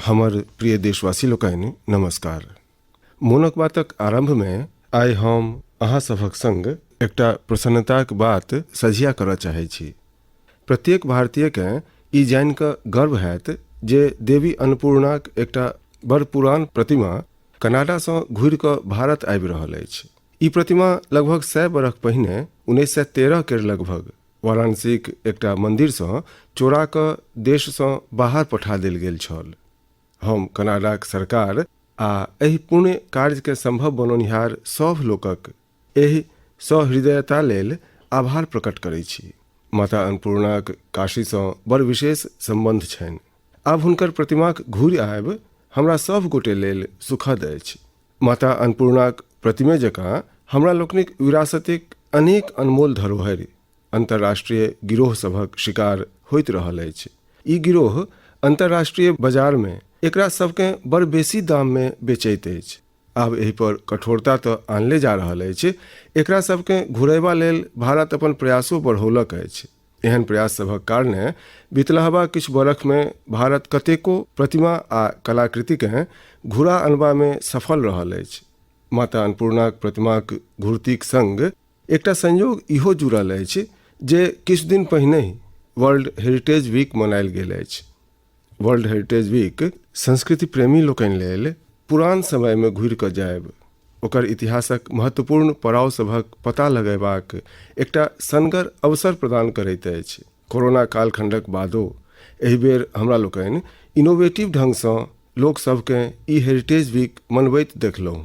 हमर प्रिय देशवासी लोकनि, नमस्कार। मोनक बातक आरम्भमे आइ हम अहाँ सभक संग एकटा प्रसन्नताक बात सझिया करऽ चाहै छी। प्रत्येक भारतीयकेँ ई जानि कऽ गर्व हैत जे देवी अन्नपूर्णाक एकटा बड़ पुरान प्रतिमा कनाडासँ घुरि कऽ भारत आबि रहल अछि। ई प्रतिमा लगभग 100 बरख पहिने 1913 केर लगभग वाराणसीक एकटा मन्दिरसँ चोरा कऽ देशसँ बाहर पठा देल गेल छल। हम कनाडाक सरकार आ एहि पुण्य कार्यकेँ सम्भव बनौनिहार सभ लोकक एहि सहृदयता लेल आभार प्रकट करैत छी। माता अन्नपूर्णाक काशीसँ बड़ विशेष सम्बन्ध छनि। आब हुनकर प्रतिमाक घुरि आयब हमरा सभ गोटे लेल सुखद अछि। माता अन्नपूर्णाक प्रतिमे जकाँ हमरा लोकनिक विरासतिक अनेक अनमोल धरोहरि अन्तर्राष्ट्रीय गिरोह सभक शिकार होइत रहल अछि। ई गिरोह अन्तर्राष्ट्रीय बाजारमे एकरा सभकेँ बड़ बेसी दाममे बेचैत अछि। आब एहि पर कठोरता तऽ आनले जा रहल अछि, एकरा सभकेँ घुरयबा लेल भारत अपन प्रयासो बढ़ौलक अछि। एहन प्रयास सभक कारणे बितलहबा किछु बरखमे भारत कतेको प्रतिमा आ कलाकृतिकेँ घुरा अनबामे सफल रहल अछि। माता अन्नपूर्णाक प्रतिमाक घुरतीक संग एकटा संयोग इहो जुड़ल अछि जे किछु दिन पहिनहि वर्ल्ड हेरिटेज वीक मनायल गेल अछि। वर्ल्ड हेरिटेज वीक संस्कृति प्रेमी लोकनि लेल पुरान समयमे घुरि कऽ जायब, ओकर इतिहासक महत्वपूर्ण पड़ाव सभक पता लगयबाक एकटा सनगर अवसर प्रदान करैत अछि। कोरोना कालखंडक बादो एहि बेर हमरा लोकनि इनोवेटिव ढंगसँ लोक सभकेँ ई हेरिटेज वीक मनबैत देखलहुँ।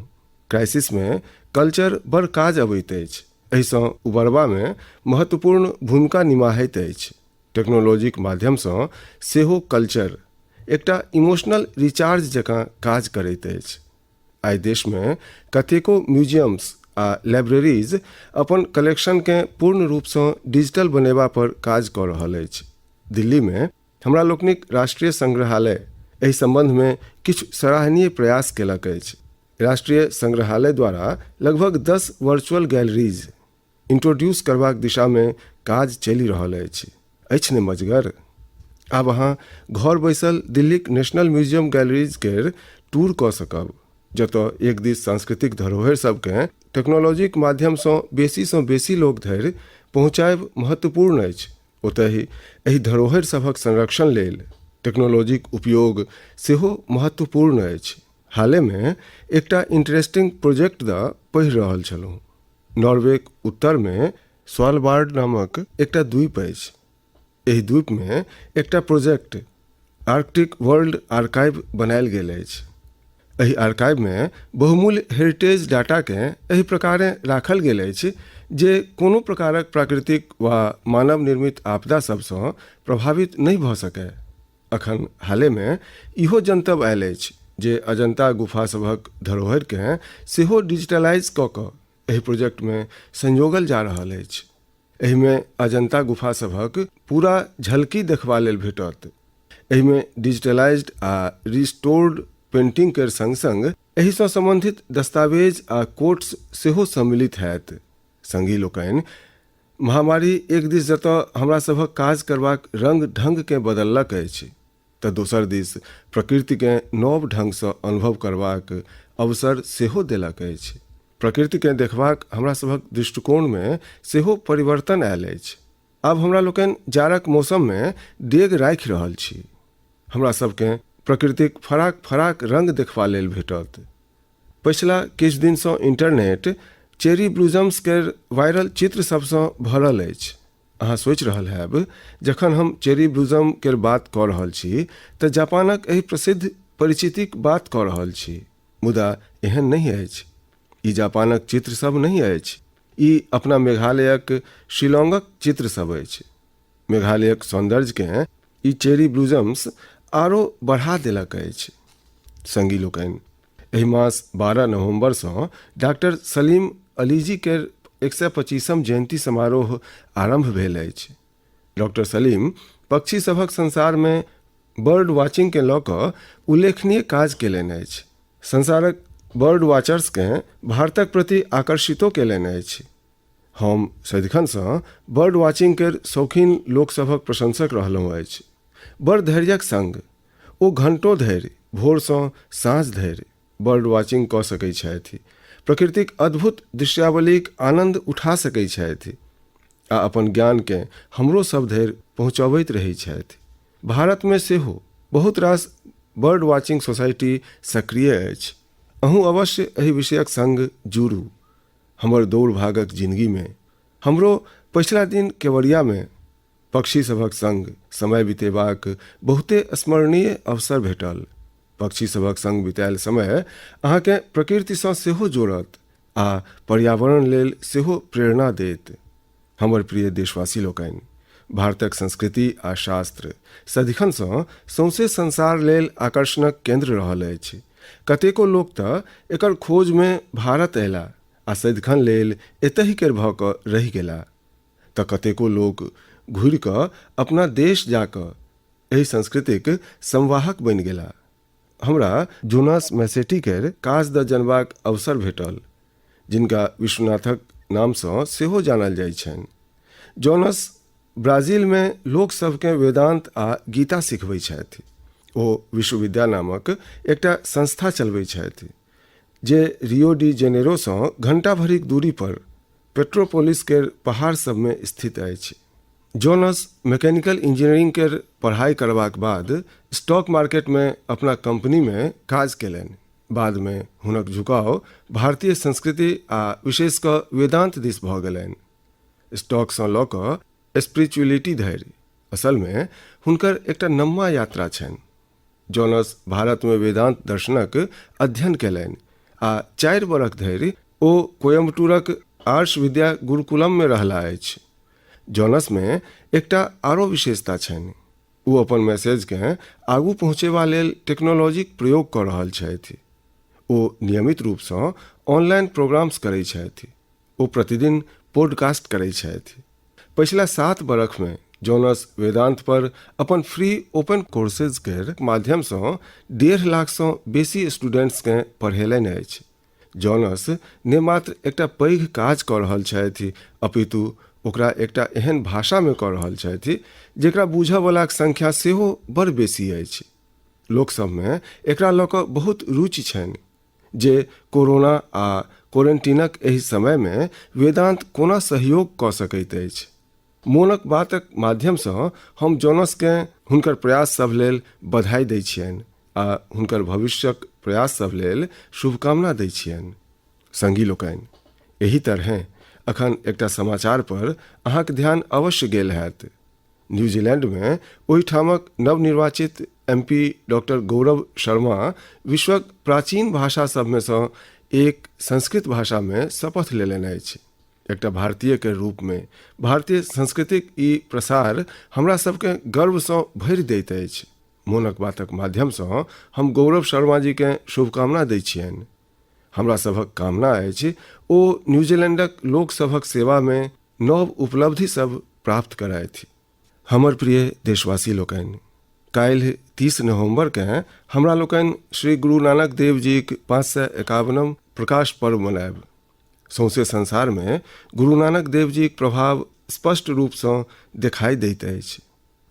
क्राइसिसमे कल्चर बड़ काज अबैत अछि, एहिसँ उबरबामे महत्वपूर्ण भूमिका निमाहैत अछि। टेक्नोलॉजीक माध्यमसँ सेहो कल्चर एकटा इमोशनल रिचार्ज जकाँ काज करैत अछि। आइ देशमे कतेको म्यूजियम्स आ लाइब्रेरीज अपन कलेक्शनकेँ पूर्ण रूपसँ डिजिटल बनेबा पर काज कऽ रहल अछि। दिल्लीमे हमरा लोकनिक राष्ट्रीय संग्रहालय एहि सम्बन्धमे किछु सराहनीय प्रयास केलक अछि। राष्ट्रीय संग्रहालय द्वारा लगभग 10 वर्चुअल गैलरीज इंट्रोड्यूस करबाक दिशामे काज चलि रहल अछि। अछि ने मजगर? आब अहाँ घर बैसल दिल्लीक नेशनल म्यूजियम गैलरीज केर टूर कऽ सकब, जतय एक दिस सांस्कृतिक धरोहरि सभकेँ टेक्नोलॉजीक माध्यमसँ बेसीसँ बेसी लोक धरि पहुँचायब महत्वपूर्ण अछि, ओतहि एहि धरोहरि सभक संरक्षण लेल टेक्नोलॉजीक उपयोग सेहो महत्वपूर्ण अछि। हालेमे एकटा इंटरेस्टिंग प्रोजेक्ट दऽ पढ़ि रहल छलहुँ। नॉर्वेक उत्तरमे स्वालबार्ड नामक एकटा द्वीप अछि। एहि द्वीपमे एकटा प्रोजेक्ट आर्कटिक वर्ल्ड आर्काइव बनायल गेल अछि। एहि आर्काइवमे बहुमूल्य हेरिटेज डाटाकेँ एहि प्रकारेँ राखल गेल अछि जे कोनो प्रकारक प्राकृतिक वा मानव निर्मित आपदा सभसँ प्रभावित नहि भऽ सकय। अखन हालेमे इहो जनतब आयल अछि जे अजन्ता गुफा सभक धरोहरिकेँ सेहो डिजिटलाइज कऽ कऽ एहि प्रोजेक्टमे संजोगल जा रहल अछि। एहिमे अजन्ता गुफा सभक पूरा झलकी देखबा लेल भेटत। एहिमे डिजिटलाइज्ड आ रिस्टोर्ड पेंटिंग केर संग-संग एहिसँ संबंधित दस्तावेज आ कोट्स सेहो सम्मिलित होयत। संगी लोकनि, महामारी एक दिस जतय हमरा सभक काज करबाक रंग-ढंगकेँ बदललक अछि तऽ दोसर दिस प्रकृतिकेँ नव ढंगसँ अनुभव करबाक अवसर सेहो देलक अछि। प्रकृतिकेँ देखबाक हमरा सभक दृष्टिकोणमे सेहो परिवर्तन आयल अछि। आब हमरा लोकनि जाड़क मौसममे डेग राखि रहल छी। हमरा सभकेँ प्रकृतिक फराक-फराक रंग देखबा लेल भेटत। पछिला किछु दिनसँ इंटरनेट चेरी ब्लूजम्स केर वायरल चित्र सभसँ भरल अछि। अहाँ सोचि रहल हैब, जखन हम चेरी ब्लूजम केर बात कऽ रहल छी तऽ जापानक एहि प्रसिद्ध परिचितिक बात कऽ रहल छी, मुदा एहन नहि अछि। ई जापानक चित्र सभ नहि अछि। ई अपना मेघालयक शिलांगक चित्र सभ अछि। मेघालयक सौन्दर्यकेँ ई चेरी ब्लूजम्स आरो बढ़ा देलक अछि। संगी लोकनि, एहि मास 12 नवंबरसँ डॉक्टर सलीम अलीजी केर 125म जयंती समारोह आरंभ भेल अछि। डॉक्टर सलीम पक्षी सभक संसारमे बर्ड वाचिंगकेँ लऽ कऽ उल्लेखनीय काज केलनि अछि। संसारक बर्ड वाचर्सकेँ भारतक प्रति आकर्षितो केलनि अछि। हम सदिखनसँ बर्ड वाचिंग केर शौकीन लोक सभक प्रशंसक रहलहुँ अछि। बड़ धैर्यक संग ओ घंटो धरि भोरसँ साँझ धरि बर्ड वाचिंग कऽ सकैत छथि, प्रकृतिक अद्भुत दृश्यावलीक आनन्द उठा सकैत छथि आ अपन ज्ञानकेँ हमरो सभ धरि पहुँचबैत रहैत छथि। भारतमे सेहो बहुत रास बर्ड वाचिंग सोसाइटी सक्रिय अछि। अहूँ अवश्य एहि विषयक संग जुड़ू। हमर दौड़ भागक जिनगीमे हमरो पछिला दिन केवड़ियामे पक्षी सभक संग समय बितेबाक बहुते स्मरणीय अवसर भेटल। पक्षी सभक संग बितायल समय अहाँकेँ प्रकृतिसँ सेहो जोड़त आ पर्यावरण लेल सेहो प्रेरणा देत। हमर प्रिय देशवासी लोकनि, भारतक संस्कृति आ शास्त्र सदिखनसँ सौंसे संसार लेल आकर्षणक केन्द्र रहल अछि। कतेको लोक तऽ एकर खोजमे भारत अयला आ सदिखन लेल एतहि केर भऽ कऽ रहि गेला। तऽ कतेको लोक घुरि कऽ अपना देश जा कऽ एहि संस्कृतिक संवाहक बनि गेला। हमरा जोनास मैसेटी केर काज दऽ जनबाक अवसर भेटल, जिनका विश्वनाथक नामसँ सेहो जानल जाइत छनि। जोनस ब्राजीलमे लोक सभकेँ वेदान्त आ गीता सिखबैत छथि। ओ विश्वविद्या नामक एकटा संस्था चलबैत छथि, जे रियो डी जेनेरोसँ घंटा भरिक दूरी पर पेट्रोपोलिस केर पहाड़ सभमे स्थित अछि। जोनस मैकेनिकल इंजीनियरिंग केर पढ़ाइ करबाक बाद स्टॉक मार्केटमे अपना कंपनीमे काज केलनि। बादमे हुनक झुकाव भारतीय संस्कृति आ विशेष कऽ वेदांत दिस भऽ गेलनि। स्टॉकसँ लऽ कऽ स्पिरिचुअलिटी धरि असलमे हुनकर एकटा नम्मा यात्रा छनि। जोनस भारतमे वेदांत दर्शनक अध्ययन केलनि आ 4 बरख धरि ओ कोयम्बटूरक आर्ष विद्या गुरुकुलममे रहला अछि। जोनसमे एकटा आरो विशेषता छनि। ओ अपन मैसेजकेँ आगू पहुँचेबा लेल टेक्नोलॉजीक प्रयोग कऽ रहल छथि। ओ नियमित रूपसँ ऑनलाइन प्रोग्राम्स करैत छथि। ओ प्रतिदिन पॉडकास्ट करैत छथि। पछिला 7 बरखमे जोनस वेदांत पर अपन फ्री ओपन कोर्सेज केर माध्यमसँ 1.5 लाखसँ बेसी स्टूडेंट्सकेँ पढ़ेलनि अछि। जोनस ने मात्र एकटा पैघ काज कऽ रहल छथि, अपितु ओकरा एकटा एहन भाषामे कऽ रहल छथि जेकरा बूझयवलाक संख्या सेहो बड़ बेसी अछि। लोकसभमे एकरा लऽ कऽ बहुत रुचि छनि जे कोरोना आ क्वारंटीनक एहि समयमे वेदांत कोना सहयोग कऽ सकैत अछि। मोनक बातक माध्यमसँ हम जोनसकेँ हुनकर प्रयास सभ लेल बधाई दै छियनि आ हुनकर भविष्यक प्रयास सभ लेल शुभकामना दै छियनि। संगी लोकनि, एहि तरहें अखन एकटा समाचार पर अहाँक ध्यान अवश्य गेल हैत। न्यूजीलैंडमे ओहिठामक नवनिर्वाचित एमपी डॉक्टर गौरव शर्मा विश्वक प्राचीन भाषा सभमे सँ एक संस्कृत भाषामे शपथ लेलनि अछि। एकटा भारतीयके रूपमे भारतीय संस्कृतिक ई प्रसार हमरा सबके गर्वसँ भरि दैत अछि। मोनक बातक माध्यमसँ हम गौरव शर्मा जीकेँ शुभकामना दै छियनि। हमरा सभक कामना अछि ओ न्यूजीलैंडक लोक सभक सेवामे नव उपलब्धि सब प्राप्त करथि। हमर प्रिय देशवासी लोकनि, काल्हि 30 नवम्बरकेँ हमरा लोकनि श्री गुरु नानक देव जीक 551म प्रकाश पर्व मनायब। सौंसे संसारमे गुरु नानक देव जीक प्रभाव स्पष्ट रूपसँ देखाइ दैत अछि।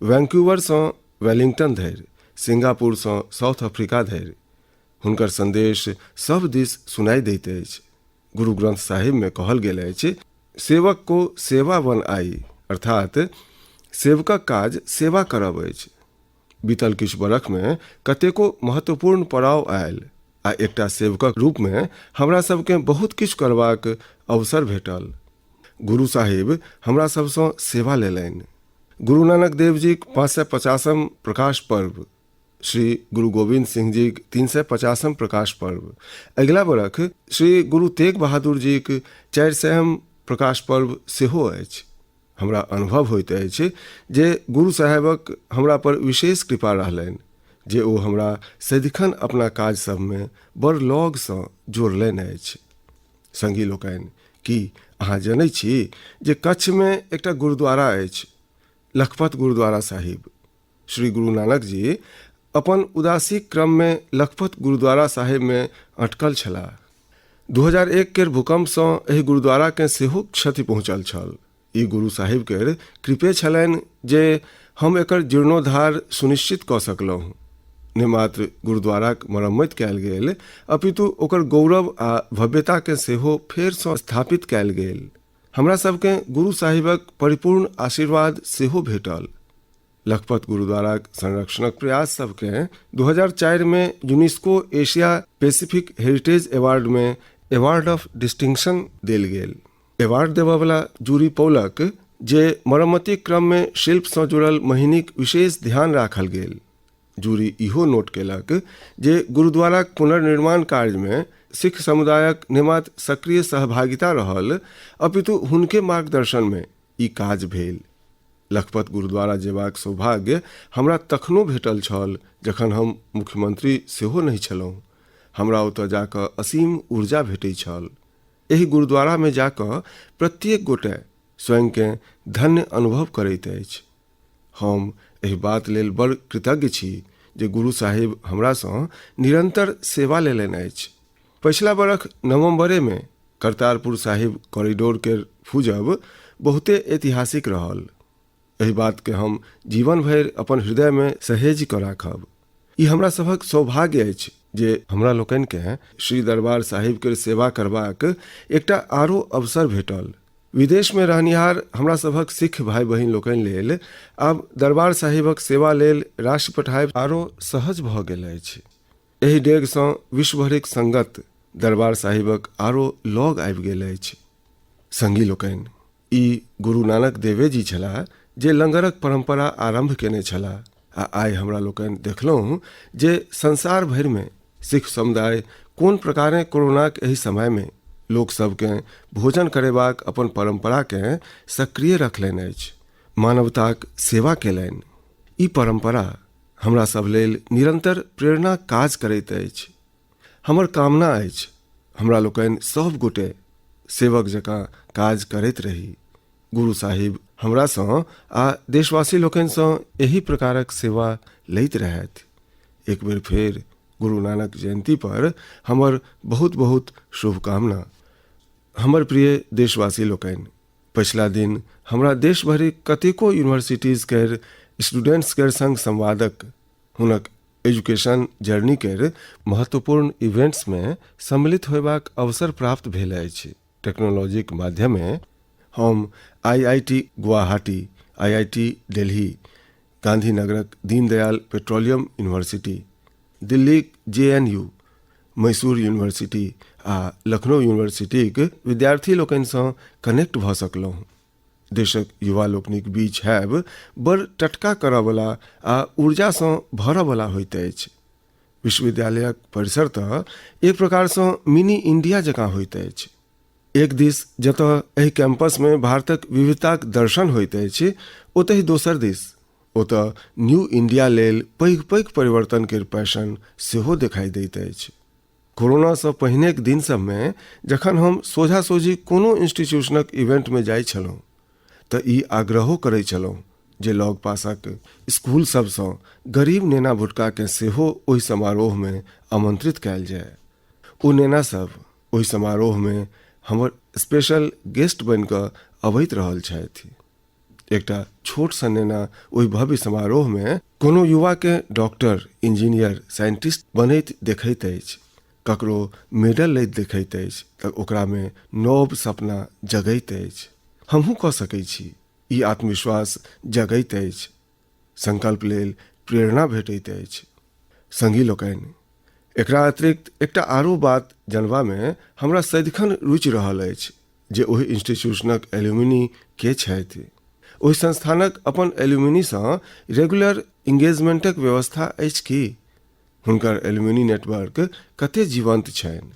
वैंक्यूवरसँ वेलिंगटन धरि, सिंगापुरसँ साउथ अफ्रीका धरि हुनकर संदेश सभ दिस सुनाइ दैत अछि। गुरु ग्रंथ साहिबमे कहल गेल अछि, सेवक को सेवा वन आई, अर्थात सेवकक काज सेवा करब अछि। बीतल किछु बरखमे कतेको महत्वपूर्ण पड़ाव आयल आ एकटा सेवकक रूपमे हमरा सबकेँ बहुत किछु करबाक अवसर भेटल। गुरु साहिब हमरा सबसँ सेवा लेलनि। गुरु नानक देव जीक 550म प्रकाश पर्व, श्री गुरु गोविंद सिंह जीक 350म प्रकाश पर्व, अगिला बरख श्री गुरु तेग बहादुर जीक 400म प्रकाश पर्व सेहो अछि। हमरा अनुभव होइत अछि जे गुरु साहेबक हमरा पर विशेष कृपा रहलनि जे ओ हमरा सदिखन अपना काज सभमे बड़ लगसँ जोड़लनि अछि। संगी लोकनि, की अहाँ जनै छी जे कच्छमे एकटा गुरुद्वारा अछि, लखपत गुरुद्वारा साहिब। श्री गुरु नानक जी अपन उदासीक क्रममे लखपत गुरुद्वारा साहिबमे अटकल छलाह। 2001 केर भूकंपसँ एहि गुरुद्वाराकेँ सेहो क्षति पहुँचल छल। ई गुरु साहिब केर कृपे छलनि जे हम एकर जीर्णोद्धार सुनिश्चित कऽ सकलहुँ। ने मात्र गुरुद्वाराक मरम्मति कयल गेल, अपितु ओकर गौरव आ भव्यताकेँ सेहो फेरसँ स्थापित कयल गेल। हमरा सभकेँ गुरु साहिबक परिपूर्ण आशीर्वाद सेहो भेटल। लखपत गुरुद्वाराक संरक्षणक प्रयास सभकेँ 2004 मे यूनेस्को एशिया पैसिफिक हेरिटेज अवार्डमे अवार्ड ऑफ डिस्टिंक्शन देल गेल। अवार्ड देबयवला जूरी पौलक जे मरम्मतिक क्रममे शिल्पसँ जुड़ल महीनीक विशेष ध्यान राखल गेल। जूरी इहो नोट केलक जे गुरुद्वाराक पुनर्निर्माण कार्यमे सिख समुदायक ने मात्र सक्रिय सहभागिता रहल, अपितु हुनके मार्गदर्शनमे ई काज भेल। लखपत गुरुद्वारा जेबाक सौभाग्य हमरा तखनो भेटल छल जखन हम मुख्यमंत्री सेहो नहि छलहुँ। हमरा ओतय जा कऽ असीम ऊर्जा भेटैत छल। एहि गुरुद्वारामे जा कऽ प्रत्येक गोटे स्वयंकेँ धन्य अनुभव करैत अछि। हम एहि बात लेल बड़ कृतज्ञ छी जे गुरु साहिब हमरासँ निरन्तर सेवा लेलनि अछि। पछिला बरख नवम्बरेमे करतारपुर साहिब कॉरिडोर केर फूजब बहुते ऐतिहासिक रहल। एहि बातकेँ हम जीवन भरि अपन हृदयमे सहेजि कऽ राखब। ई हमरा सभक सौभाग्य अछि जे हमरा लोकनिकेँ श्री दरबार साहिब केर सेवा करबाक एकटा आरो अवसर भेटल। विदेशमे रहनिहार हमरा सभक सिख भाइ बहिन लोकनि लेल आब दरबार साहिबक सेवा लेल राशि पठायब आरो सहज भऽ गेल अछि। एहि डेगसँ विश्वभरिक संगत दरबार साहिबक आरो लग आबि गेल अछि। संगी लोकनि, ई गुरु नानक देवे जी छलाह जे लंगरक परंपरा आरंभ केने छलाह आ आइ हमरा लोकनि देखलहुँ जे संसार भरिमे सिख समुदाय कोन प्रकारें कोरोनाक एहि समयमे लोक सभकेँ भोजन करेबाक अपन परंपराकेँ सक्रिय रखलनि अछि, मानवताक सेवा केलनि। ई परंपरा हमरा सभ लेल निरंतर प्रेरणा काज करैत अछि। हमर कामना अछि हमरा लोकनि सभ गोटे सेवक जकाँ काज करैत रही। गुरु साहिब हमरासँ आ देशवासी लोकनिसँ एहि प्रकारक सेवा लैत रहथि। एक बेर फेर गुरु नानक जयंती पर हमर बहुत बहुत शुभकामना। हमर प्रिय देशवासी लोकनि, पछिला दिन हमरा देश भरिक कतेको यूनिवर्सिटीज केर स्टूडेंट्स केर संग संवादक हुनक एजुकेशन जर्नी केर महत्वपूर्ण इवेंट्समे सम्मिलित होयबाक अवसर प्राप्त भेल अछि। टेक्नोलॉजीक माध्यमे हम आईआईटी गुवाहाटी, आईआईटी दिल्ली, गांधीनगरक दीनदयाल पेट्रोलियम यूनिवर्सिटी, दिल्लीक जेएनयू, मैसूर यूनिवर्सिटी आ लखनऊ यूनिवर्सिटीक विद्यार्थी लोकनिसँ कनेक्ट भऽ सकलहुँ। देशक युवा लोकनिक बीच हैब बड़ टटका करऽवला आ ऊर्जासँ भरऽवला होइत अछि। विश्वविद्यालयक परिसर तऽ एक प्रकारसँ मिनी इंडिया जकाँ होइत अछि। एक दिस जतऽ एहि कैंपसमे भारतक विविधताक दर्शन होइत अछि, ओतहि दोसर दिस ओतऽ न्यू इंडिया लेल पैघ-पैघ परिवर्तन केर पैशन सेहो देखाइ दैत अछि। कोरोनासँ पहिनेक दिन सभमे जखन हम सोझा-सोझी कोनो इंस्टीट्यूशनक इवेंटमे जाइ छलहुँ तऽ ई आग्रहो करै छलहुँ जे लग-पासक स्कूल सभसँ गरीब नेना-भुटकाकेँ सेहो ओहि समारोहमे आमंत्रित कयल जाय। ओ नेना सभ ओहि समारोहमे हमर स्पेशल गेस्ट बनि कऽ अबैत रहल छथि। एकटा छोट सन नेना ओहि भव्य समारोहमे कोनो युवाकेँ डॉक्टर, इंजीनियर, साइंटिस्ट बनैत देखैत अछि, ककरो मेडल लैत देखैत अछि तऽ ओकरामे नव सपना जगैत अछि। हमहूँ कऽ सकैत छी, ई आत्मविश्वास जगैत अछि। संकल्प लेल प्रेरणा भेटैत अछि। संगी लोकनि, एकरा अतिरिक्त एकटा आरो बात जनबामे हमरा सदिखन रुचि रहल अछि जे ओहि इंस्टीट्यूशनक एल्यूमिनी के छथि। ओहि संस्थानक अपन एल्यूमिनीसँ रेगुलर इंगेजमेंटक व्यवस्था अछि की? हुनकर एल्यूमिनी नेटवर्क कते जीवंत छनि?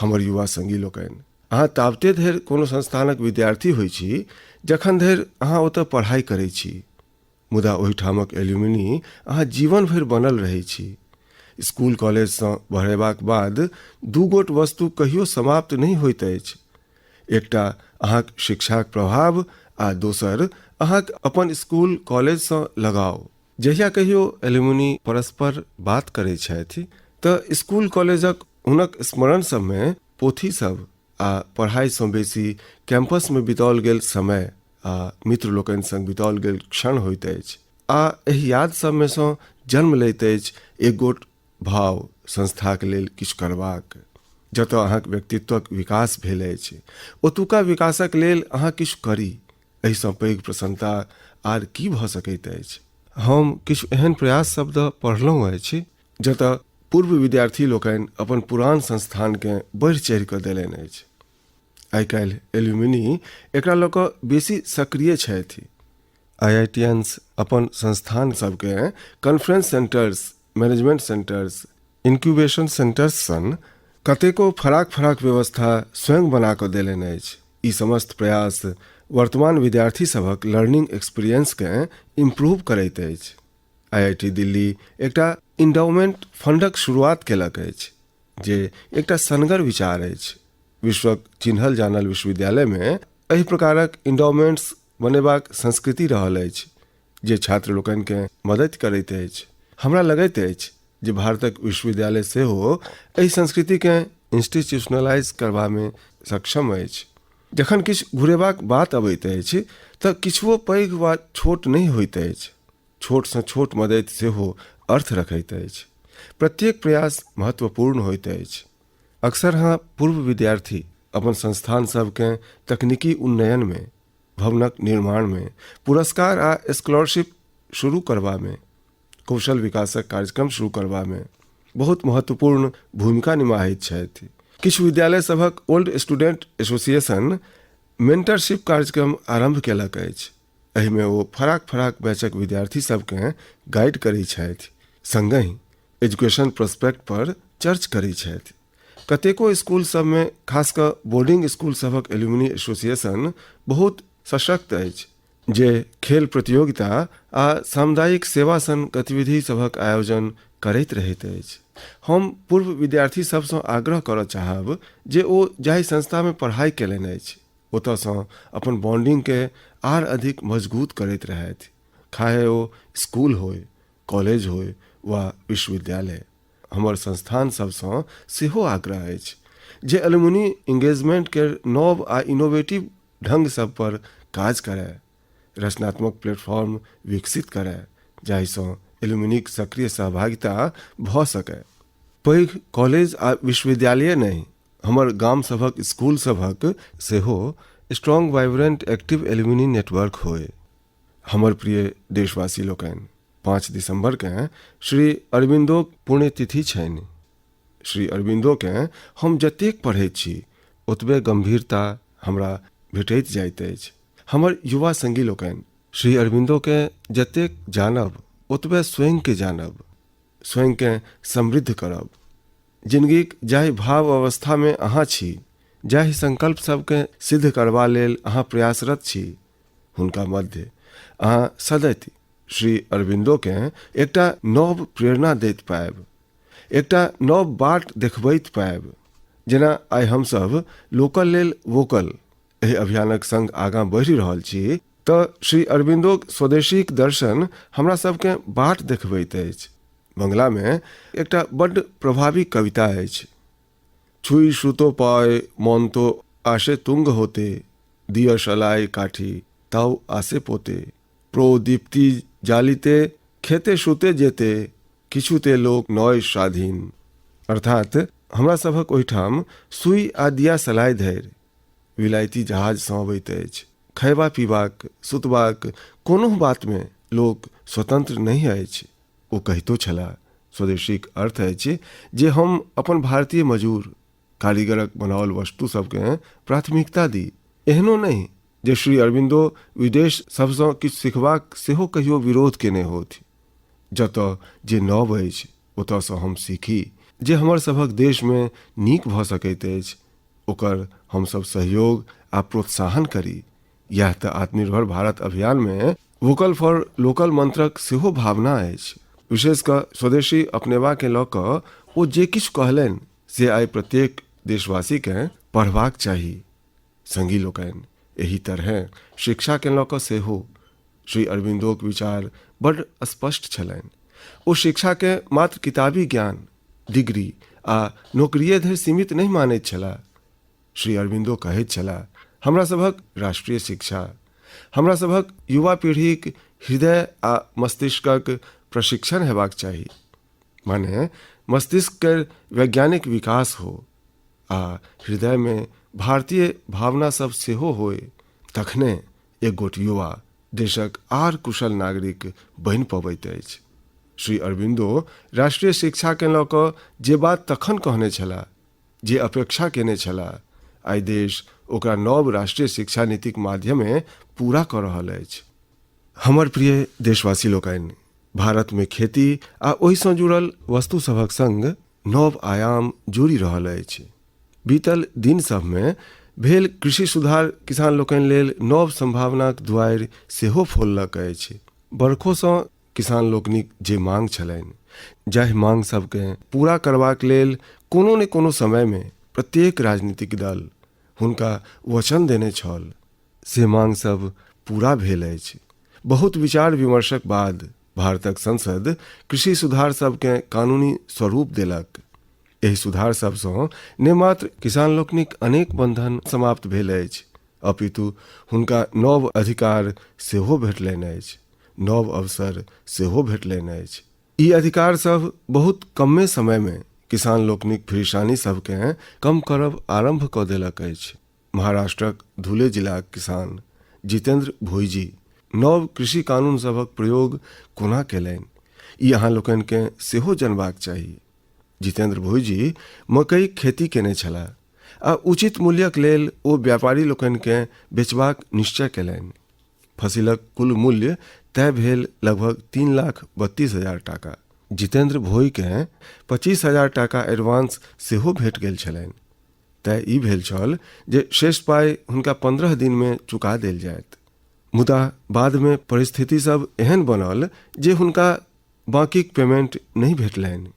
हमर युवा संगी लोकनि, अहाँ ताबते धरि कोनो संस्थानक विद्यार्थी होइ छी जखन धरि अहाँ ओतय पढ़ाइ करै छी, मुदा ओहिठामक एल्यूमिनी अहाँ जीवन भरि बनल रहै छी। स्कूल कॉलेजसँ बहरेबाक बाद दू गोट वस्तु कहियो समाप्त नहि होइत अछि। एकटा अहाँक शिक्षाक प्रभाव आ दोसर अहाँक अपन स्कूल कॉलेजसँ लगाव। जहिया कहियो एल्यूमिनी परस्पर बात करै छथि तऽ स्कूल कॉलेजक हुनक स्मरण सभमे पोथी सभ आ पढ़ाइसँ बेसी कैंपसमे बिताओल गेल समय आ मित्र लोकनि संग बिताओल गेल क्षण होइत अछि। आ एहि याद सभमे सँ जन्म लैत अछि एक गोट भाव संस्थाक लेल किछु करबाक। जतय अहाँक व्यक्तित्वक विकास भेल अछि, ओतुका विकासक लेल अहाँ किछु करी, एहिसँ पैघ प्रसन्नता आर की भऽ सकैत अछि? हम किछु एहन प्रयास सभ दऽ पढ़लहुँ अछि जतय पूर्व विद्यार्थी लोकनि अपन पुरान संस्थानकेँ बढ़ि चढ़ि कऽ देलनि अछि। आइ काल्हि एल्यूमिनी एकरा लऽ कऽ बेसी सक्रिय छथि। आईआईटीएन्स अपन संस्थान सभकेँ conference centres, management centres, incubation centres सन कतेको फराक-फराक व्यवस्था स्वयं बना कऽ देलनि अछि। ई समस्त प्रयास वर्तमान विद्यार्थी सभक लर्निंग एक्सपीरियंसकेँ इम्प्रूव करैत अछि। आईआईटी दिल्ली एकटा इंडाउमेंट फंडक शुरुआत केलक अछि जे एकटा सनगर विचार अछि। विश्वक चिन्हल जानल विश्वविद्यालयमे एहि प्रकारक इंडाउमेंट्स बनेबाक संस्कृति रहल अछि जे छात्र लोकनिकेँ मदति करैत अछि। हमरा लगैत अछि जे भारतक विश्वविद्यालय सेहो एहि संस्कृतिकेँ इंस्टीट्यूशनलाइज करबामे सक्षम अछि। जखन किछु घुरेबाक बात अबैत अछि तँ किछुओ पैघ वा छोट नहि होइत अछि। छोटसँ छोट मदति सेहो अर्थ रखैत अछि। प्रत्येक प्रयास महत्वपूर्ण होइत अछि। अक्सरहाँ पूर्व विद्यार्थी अपन संस्थान सभकेँ तकनीकी उन्नयनमे, भवनक निर्माणमे, पुरस्कार आ स्कॉलरशिप शुरू करबामे, कौशल विकासक कार्यक्रम शुरू करबामे बहुत महत्वपूर्ण भूमिका निमाहैत छथि। किछु विद्यालय सभक ओल्ड स्टूडेंट एसोसिएशन मेंटरशिप कार्यक्रम आरंभ केलक अछि। एहिमे ओ फराक-फराक बैचक विद्यार्थी सभकेँ गाइड करैत छथि, संगहि एजुकेशन प्रोस्पेक्ट पर चर्च करैत छथि। कतेको स्कूल सभमे खास कऽ बोर्डिंग स्कूल सभक एल्यूमिनी एसोसिएशन बहुत सशक्त अछि जे खेल प्रतियोगिता आ सामुदायिक सेवा सन गतिविधि सभक आयोजन करैत रहैत अछि। हम पूर्व विद्यार्थी सभसँ आग्रह करऽ चाहब जे ओ जाहि संस्थामे पढ़ाइ कयलनि अछि ओतयसँ अपन बॉन्डिंगकेँ आर अधिक मजगूत करैत रहथि, खाहे ओ स्कूल होइ, कॉलेज होइ वा विश्वविद्यालय। हमर संस्थान सभसँ सेहो आग्रह अछि जे एलुमनी इंगेजमेंट केर नव आ इनोवेटिव ढंग सभ पर काज करय, रचनात्मक प्लेटफॉर्म विकसित करय जाहिसँ एलुमनीक सक्रिय सहभागिता भऽ सकय। पैघ कॉलेज आ विश्वविद्यालये नहि, हमर गाम सभक स्कूल सभक सेहो strong vibrant active alumni network होय। हमर प्रिय देशवासी लोकनि, 5 दिसंबरकेँ श्री अरविन्दोक पुण्यतिथि छनि। श्री अरविन्दोकेँ हम जतेक पढ़ैत छी ओतबे गंभीरता हमरा भेटैत जाइत अछि। हमर युवा संगी लोकनि, श्री अरविन्दोकेँ जतेक जानब ओतबे स्वयंकेँ जानब, स्वयंकेँ समृद्ध करब। जिनगीक जाहि भाव अवस्थामे अहाँ छी, जाहि संकल्प सभकेँ सिद्ध करबा लेल अहाँ प्रयासरत छी, हुनका मध्य अहाँ सदति श्री अरविन्दोकेँ एकटा नव प्रेरणा दैत पायब, एकटा नव बाट देखबैत पायब। जेना आइ हमसभ लोकल लेल वोकल एहि अभियानक संग आगाँ बढ़ि रहल छी तऽ श्री अरविन्दोक स्वदेशीक दर्शन हमरा सभकेँ बाट देखबैत अछि। बंगलामे एकटा बड्ड प्रभावी कविता अछि, छुई सुतो पाय मन तो आशे तुंग होते, दिय शलाय काठी ताऊ आसे पोते, प्रोदीप्ति जालिते खेते सुते जेते, किछुते लोक नय स्वाधीन। अर्थात हमरा सभक ओहिठाम सुई आ दिया सलाइ धरि विलायती जहाजसँ अबैत अछि। खयबा पीबाक, सुतबाक कोनहु बातमे लोक स्वतंत्र नहि अछि। ओ कहितो छलाह, स्वदेशीक अर्थ अछि जे हम अपन भारतीय मजूर, कारीगरक बनाओल वस्तु सभकेँ प्राथमिकता दी। एहनो नहि जे श्री अरविन्दो विदेश सभसँ किछु सिखबाक सेहो कहियो विरोध केने होथि। जतऽ जे नव अछि ओतऽसँ हम सीखी। जे हमर सभक देशमे नीक भऽ सकैत अछि ओकर हमसभ सहयोग आ प्रोत्साहन करी। इएह तऽ आत्मनिर्भर भारत अभियानमे वोकल फॉर लोकल मंत्रक सेहो भावना अछि। विशेष कऽ स्वदेशी अपनेबाकेँ लऽ कऽ ओ जे किछु कहलनि से आइ प्रत्येक देशवासीकेँ पढ़बाक चाही। संगी लोकनि, एहि तरहेँ शिक्षाकेँ लऽ कऽ सेहो श्री अरविन्दोक विचार बड्ड स्पष्ट छलनि। ओ शिक्षाकेँ मात्र किताबी ज्ञान, डिग्री आ नोकरिये धरि सीमित नहि मानैत छलाह। श्री अरविन्दो कहैत छलाह, हमरा सभक राष्ट्रीय शिक्षा हमरा सभक युवा पीढ़ीक हृदय आ मस्तिष्कक प्रशिक्षण हेबाक चाही। माने मस्तिष्क के वैज्ञानिक विकास हो आ हृदय में भारतीय भावना सब सेहो होय, तखने एक गोट युवा देशक आर कुशल नागरिक बनि पबैत अछि। श्री अरबिंदो राष्ट्रीय शिक्षा के लऽ कऽ जे बात तखन कहने छलाह, जे अपेक्षा केने छलाह, आइ देश ओकरा नव राष्ट्रीय शिक्षा नीतिक माध्यमे पूरा कऽ रहल अछि। हमर प्रिय देशवासी लोकनि, भारतमे खेती आ ओहिसँ जुड़ल वस्तु सभक संग नव आयाम जुड़ि रहल अछि। बीतल दिन सभमे भेल कृषि सुधार किसान लोकनि लेल नव संभावनाक दुआरि सेहो फोललक अछि। बरखोसँ किसान लोकनिक जे मांग छलनि, जाहि मांग सभकेँ पूरा करबाक लेल कोनो ने कोनो समयमे प्रत्येक राजनीतिक दल हुनका वचन देने छल, से मांग सभ पूरा भेल अछि। बहुत विचार विमर्शक बाद भारतक संसद कृषि सुधार सभकेँ कानूनी स्वरूप देलक। एहि सुधार सभसँ ने मात्र किसान लोकनिक अनेक बंधन समाप्त भेल अछि, अपितु हुनका नव अधिकार सेहो भेटलनि अछि, नव अवसर सेहो भेटलनि अछि। ई अधिकार सभ बहुत कमे समयमे किसान लोकनिक फिरिशानी सभकेँ कम करब आरम्भ कऽ देलक अछि। महाराष्ट्रक धुले जिलाक किसान जितेंद्र भोईजी नव कृषि कानून सभक प्रयोग कोना केलनि, ई अहाँ लोकनिकेँ सेहो जनबाक चाही। जितेंद्र भोईजी मकईक खेती केने छलाह आ उचित मूल्यक लेल ओ व्यापारी लोकनिकेँ बेचबाक निश्चय केलनि। फसिलक कुल मूल्य तय भेल लगभग 3,32,000 टाका। जितेंद्र भोईकेँ 25,000 टाका एडवांस सेहो भेट गेल छलनि। तय ई भेल छल जे शेष पाइ हुनका 15 दिनमे चुका देल जायत। मुदा बादमे परिस्थिति सब एहन बनल जे हुनका बाँकीक पेमेंट नहि भेटलनि।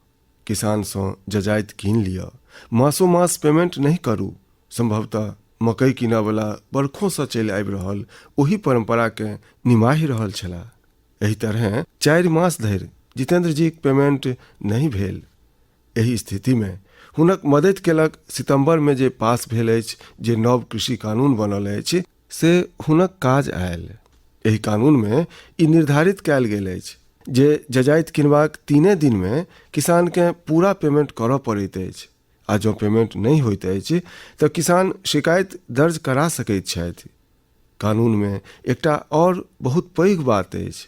किसानसँ जजाति कीन लिअ, मासो मास पेमेंट नहि करू, संभवतः मकई कीनऽवला बरखोसँ चलि आबि रहल ओहि परंपराकेँ निमाहि रहल छलाह। एहि तरहेँ 4 मास धरि जितेंद्रजीक पेमेंट नहि भेल। एहि स्थितिमे हुनक मदति केलक सितंबरमे जे पास भेल अछि, जे नव कृषि कानून बनल अछि, से हुनक काज आयल। एहि कानूनमे ई निर्धारित कयल गेल अछि जे जजाति किनबाक 3 दिनमे किसानकेँ पूरा पेमेंट करऽ पड़ैत अछि आ जँ पेमेंट नहि होइत अछि तऽ किसान शिकायत दर्ज करा सकैत छथि। कानूनमे एकटा आओर बहुत पैघ बात अछि।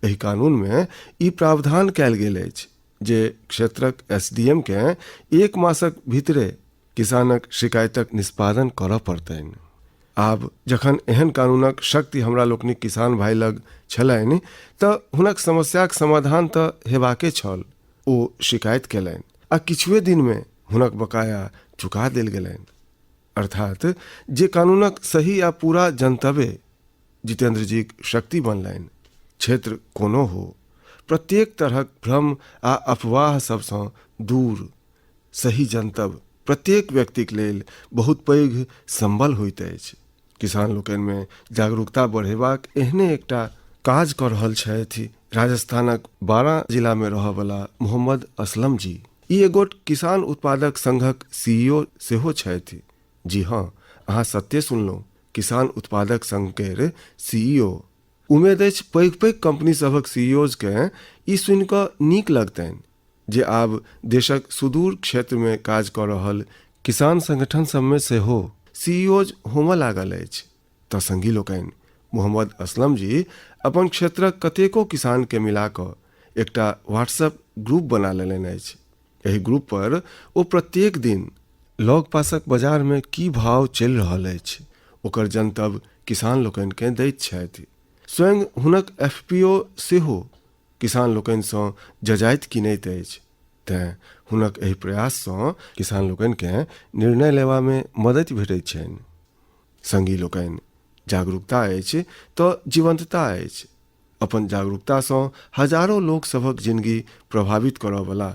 एहि कानूनमे ई प्रावधान कयल गेल अछि जे क्षेत्रक एसडीएमकेँ 1 मासक भीतरे किसानक शिकायतक निष्पादन करऽ पड़तनि। आब जखन एहन कानूनक शक्ति हमरा लोकनिक किसान भाइ लग छलनि तऽ हुनक समस्याक समाधान तऽ हेबाके छल। ओ शिकायत केलनि आ किछुए दिनमे हुनक बकाया चुका देल गेलनि। अर्थात जे कानूनक सही आ पूरा जनतबे जितेंद्रजीक शक्ति बनलनि। क्षेत्र कोनो हो, प्रत्येक तरहक भ्रम आ अफवाह सबसँ दूर सही जनतब प्रत्येक व्यक्तिक लेल बहुत पैघ संबल होइत अछि। किसान लोकनिमे जागरूकता बढ़ेबाक एहने एकटा काज कऽ रहल छथि राजस्थानक बारां जिलामे रहऽवला मोहम्मद असलम जी। ई एगोट किसान उत्पादक संघक सीईओ सेहो छथि। जी हँ, अहाँ सत्ये सुनलहुँ, किसान उत्पादक संघ केर सीईओ। उम्मीद अछि पैघ पैघ कंपनी सभक सीईओज केँ ई सुनि कऽ नीक लगतनि जे आब देशक सुदूर क्षेत्रमे काज कऽ रहल किसान संगठन सभमे सेहो सीईओज होमय लागल अछि। तऽ संगी लोकनि, मोहम्मद असलम जी अपन क्षेत्रक कतेको किसानकेँ मिला कऽ एकटा व्हाट्सएप ग्रुप बना लेलनि अछि। एहि ग्रुप पर ओ प्रत्येक दिन लगपासक बाजारमे की भाव चलि रहल अछि, ओकर जनतब किसान लोकनिकेँ दैत छथि। स्वयं हुनक एफपीओ सेहो किसान लोकनिसँ जजाति कीनैत अछि। तेँ हुनक एहि प्रयाससँ किसान लोकनिकेँ निर्णय लेबामे मदति भेटैत छनि। संगी लोकनि, जागरूकता अछि तऽ जीवंतता अछि। अपन जागरूकतासँ हजारो लोक सभक जिनगी प्रभावित करऽवला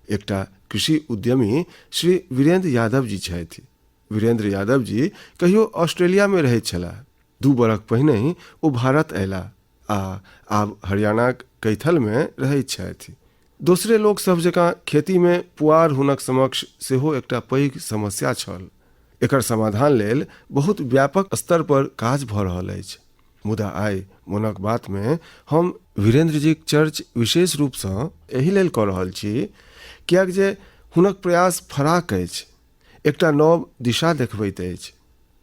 एकटा कृषि उद्यमी श्री वीरेंद्र यादव जी छथि। वीरेंद्र यादव जी कहियो ऑस्ट्रेलियामे रहैत छलाह। 2 बरख पहिनहि ओ भारत अयलाह आ आब हरियाणाक कैथलमे रहैत छथि। दोसरे लोक सभ जकाँ खेतीमे पुआर हुनक समक्ष सेहो एकटा पैघ समस्या छल। एकर समाधान लेल बहुत व्यापक स्तर पर काज भऽ रहल अछि। मुदा आइ मोनक बातमे हम वीरेन्द्र जीक चर्च विशेष रूपसँ एहि लेल कऽ रहल छी किएक जे हुनक प्रयास फराक अछि, एकटा नव दिशा देखबैत अछि।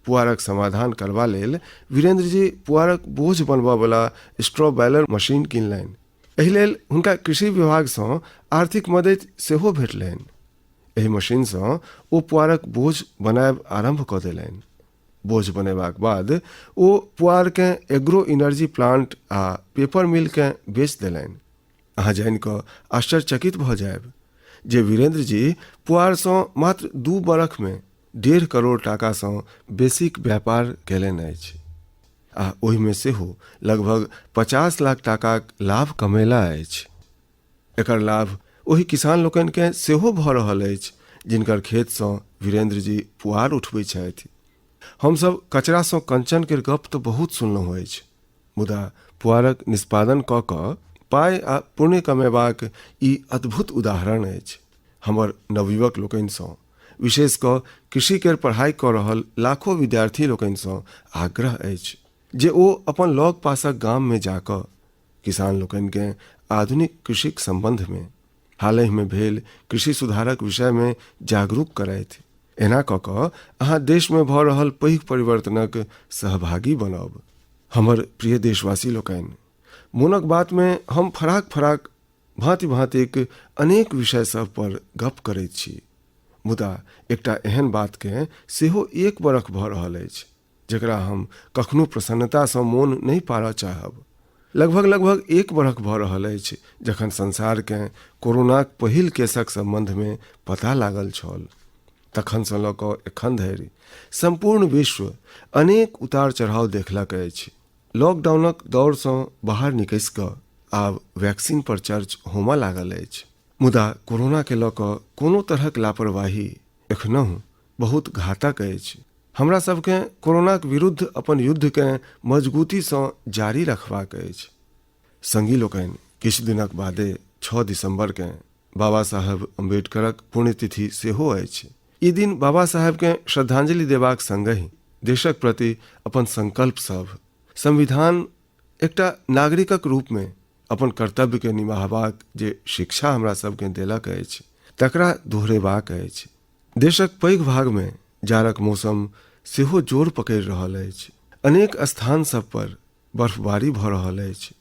पुआरक समाधान करबा लेल वीरेन्द्र जी पुआरक बोझ बनबऽवला स्ट्रॉ बैलर मशीन किनलनि। एहि लेल हुनका कृषि विभागसँ आर्थिक मदति सेहो भेटलनि। एहि मशीनसँ ओ पुआरक बोझ बनायब आरम्भ कऽ देलनि। बोझ बनेबाक बाद ओ पुआरकेँ एग्रो इनर्जी प्लांट आ पेपर मिलकेँ बेच देलनि। अहाँ जानि कऽ आश्चर्यचकित भऽ जायब जे वीरेन्द्र जी पुआरसँ मात्र 2 बरखमे 1.5 करोड़ टाकासँ बेसीक व्यापार कयलनि अछि आ ओहिमे सेहो लगभग 50 लाख टाकाक लाभ कमेला अछि। एकर लाभ ओहि किसान लोकनिकेँ सेहो भऽ रहल अछि जिनकर खेतसँ वीरेन्द्र जी पुआर उठबैत छथि। हमसभ कचरासँ कंचन केर गप तऽ बहुत सुनलहुँ अछि, मुदा पुआरक निष्पादन कऽ कऽ पाइ आ पुण्य कमेबाक ई अद्भुत उदाहरण अछि। हमर नवयुवक लोकनिसँ, विशेष कऽ कृषि केर पढ़ाइ कऽ रहल लाखो विद्यार्थी लोकनिसँ आग्रह अछि जे ओ अपन लग पासक गाममे जा कऽ किसान लोकनिकेँ आधुनिक कृषिक सम्बन्धमे हालहिमे भेल कृषि सुधारक विषयमे जागरूक करथि। एना कऽ कऽ अहाँ देशमे भऽ रहल पैघ परिवर्तनक सहभागी बनब। हमर प्रिय देशवासी लोकनि, मोनक बातमे हम फराक फराक भाँति भाँतिक अनेक विषय सभ पर गप करैत छी, मुदा एकटा एहन बातकेँ सेहो एक बरख भऽ रहल अछि जकरा हम कखनो प्रसन्नतासँ मोन नहि पारऽ चाहब। लगभग लगभग एक बरख भऽ रहल अछि जखन संसारकेँ कोरोनाक पहिल केसक सम्बन्धमे पता लागल छल। तखनसँ लऽ कऽ एखन धरि सम्पूर्ण विश्व अनेक उतार चढ़ाव देखलक अछि। लॉकडाउनक दौरसँ बाहर निकसि कऽ आब वैक्सीन पर चर्च होमऽ लागल अछि। मुदा कोरोनाकेँ लऽ कऽ कोनो तरहक लापरवाही एखनहुँ बहुत घातक अछि। हमरा सभकेँ कोरोनाक विरुद्ध अपन युद्धकेँ मजगूतीसँ जारी रखबाक अछि। संगी लोकनि, किछु दिनक बादे 6 दिसंबरकेँ बाबा साहेब अम्बेडकरक पुण्यतिथि सेहो अछि। ई दिन बाबा साहेबकेँ श्रद्धांजलि देबाक संगहि देशक प्रति अपन संकल्प सभ, संविधान, एकटा नागरिकक रूपमे अपन कर्तव्यकेँ निमाहबाक जे शिक्षा हमरा सभकेँ देलक अछि, तकरा दोहरेबाक अछि। देशक पैघ भागमे जाड़क मौसम सेहो जोर पकड़ि रहल अछि। अनेक स्थान सभ पर बर्फबारी भऽ रहल अछि।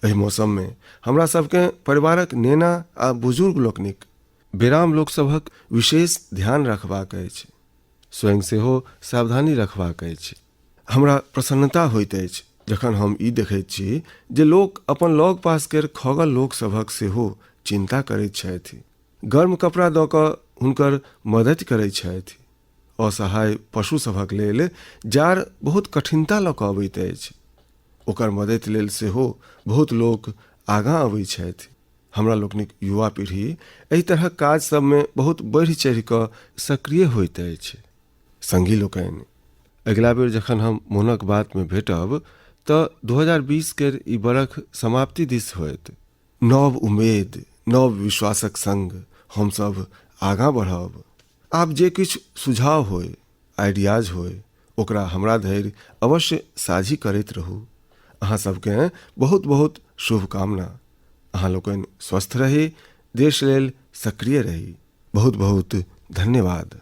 एहि मौसममे हमरा सभकेँ परिवारक नेना आ बुजुर्ग लोकनिक, बेराम लोक सभक विशेष ध्यान रखबाक अछि। स्वयं सेहो सावधानी रखबाक अछि। हमरा प्रसन्नता होइत अछि जखन हम ई देखैत छी जे लोक अपन लग पास केर खगल लोक सभक सेहो चिन्ता करैत छथि। गर्म कपड़ा दऽ कऽ हुनकर मदति करैत छथि। असहाय पशु सभक लेल जाड़ बहुत कठिनता लऽ कऽ अबैत अछि। ओकर मदति लेल सेहो बहुत लोक आगाँ अबैत छथि। हमरा लोकनिक युवा पीढ़ी एहि तरहक काज सभमे बहुत बढ़ि चढ़ि कऽ सक्रिय होइत अछि। संगी लोकनि, अगिला बेर जखन हम मोनक बातमे भेटब तऽ 2020 केर ई बरख समाप्ति दिस होयत। नव उमेद, नव विश्वासक संग हमसभ आगाँ बढ़ब। आब जे किछु सुझाव होय, आइडियाज होय, ओकरा हमरा धरि अवश्य साझी करैत रहू। अहाँ सभकेँ बहुत बहुत शुभकामना। अहाँ लोकनि स्वस्थ रही, देश लेल सक्रिय रही। बहुत बहुत धन्यवाद।